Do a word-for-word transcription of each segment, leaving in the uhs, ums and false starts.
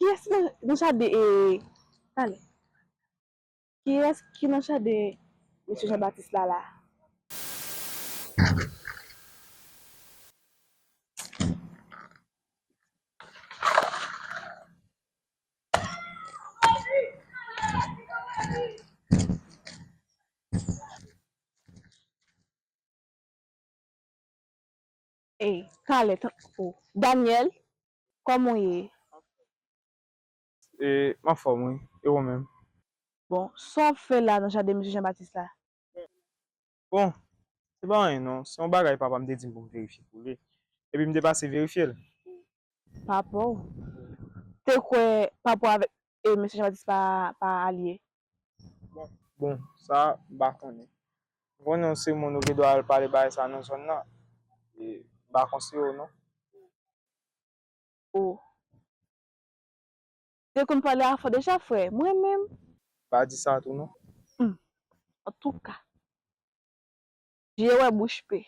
Kiyès nan, nan jaden, e, talè? Kiyès ki nan jaden mesye Jean Baptiste la la? Ey, Kalèt, oh, Daniel, kòman w ye? E, m anfòm, wi. E ou menm? Bon, sa w ap fè la nan jaden mesye Jean Baptiste la? Bon, se pa anyen non. Se yon bagay papa m te di m pou m verifye pou li. Epi m te pase verifye l. Papa w? Te kwè papa w avèk, e, mesye Jean Baptiste pa, pa alye? Bon, sa, m pa konnen. M konnen se moun ou gen dwa al pale bagay sa nan zòn nan. E, m pa konseye w non. Oh. Te konn pale afè deja, frè. Mwen menm. Pa di sa tou non. Hmm. Antouka. Je wè bouch pe.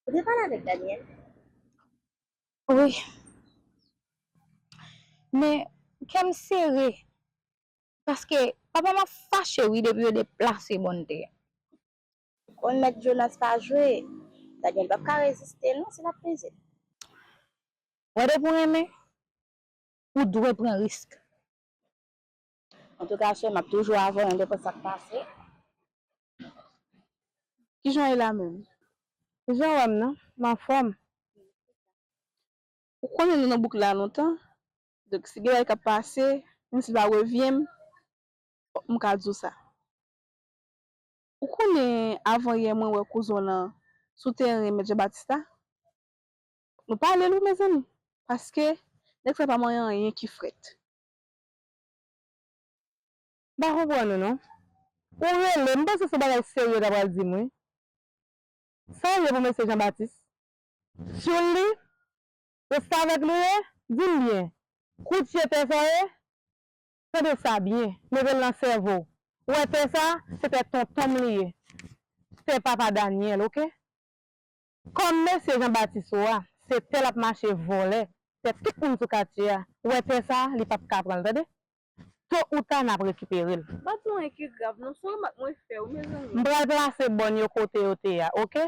Ou te pale avèk Daniel? Wi. Men, kè m sere. Paske papa m ap fache, wi, depi yo deplase bòn tè a. Ou konn mèt Jonas pa jwe. Daniel p ap ka reziste, non, si l ap peze. Wè, depi w renmen, ou dwe pran risk. Antouka, chè, m ap toujou avè w, endepandan sa k pase. Kijan w ye la menm? Jan w wè m nan, m anfòm. Ou konnen nou nan bouk la lontan. Donk, si gen bagay k ap pase, menm si l pa revyen m, m ka di w sa. Ou konnen, avan yè, mwen wè kouzen w lan sou teren Mèt Jean Baptiste la. Nou pale l wi, mezanmi. Paske nèg sa pa manyen anyen ki frèt. M pa konprann ou non. Ou rele, m panse se bagay serye w ta pral di m wi. Sa w ye pou mesye Jean Baptiste? Tchoul li? Restavèk li ye? Di m byen. Koutye tè sa w ye? Tande sa byen, mete l nan sèvo w. Ou wè tè sa, se tè tonton m li ye. Tè papa Daniel, oke? Kòm mesye Jean Baptiste ou a, se tè l ap mache vòlè, tè tout moun sou katye a. Ou wè tè sa, li p ap ka pran l, tande? To ou ta, n ap rekipere l. Pa di w anyen ki grav non, se yon remak mwen fè w, mezanmi. M pral plase bòn yo kote yo te a, oke?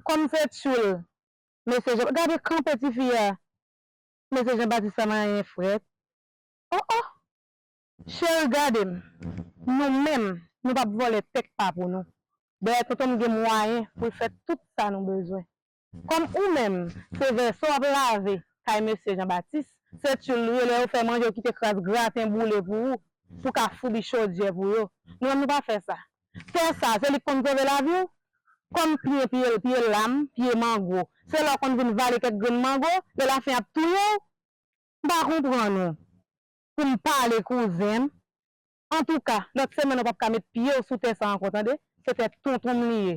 Kòm se tchoul mesye Jean, gade kanpe tifi a. Mesye Jean Baptiste sa manyen frèt. Oh, oh! Cheri, gade m. Nou menm, nou p ap vòlè tèk pa pou nou. Dayè, tonton m gen mwayen pou l fè tout sa nou bezwen. Kòm ou menm, se vèso w ap lave kay mesye Jean Baptiste, se tchoul li ye, lè yo fè manje, yo kite kras graten boule pou ou, pou w ka foubi chodyè pou yo. Nou menm, nou pa fè sa. Tè sa, se li k konn sove lavi w. Kòm pye, pye, pye lam, pye mango. Se lè w konn vin vale kèk grenn mango, lè lafen ap touye w. M pa konprann ou. Pou m pale kouzen m. Antouka, lòt semèn ou p ap ka met pye w sou tè sa ankò, tande? Se tè tonton m li ye.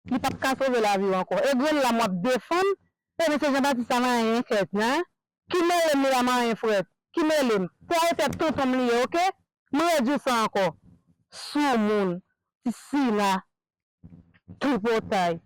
Li p ap ka sove lavi w ankò. E grenn lam w ap defann, e mesye Jean Baptiste sa manyen kèt, en? Ki mele m li la manyen frèt? Ki mele m? Tè a e tè tonton m li ye, oke? M redi w sa ankò. Soumoun, ti sina, tripotay.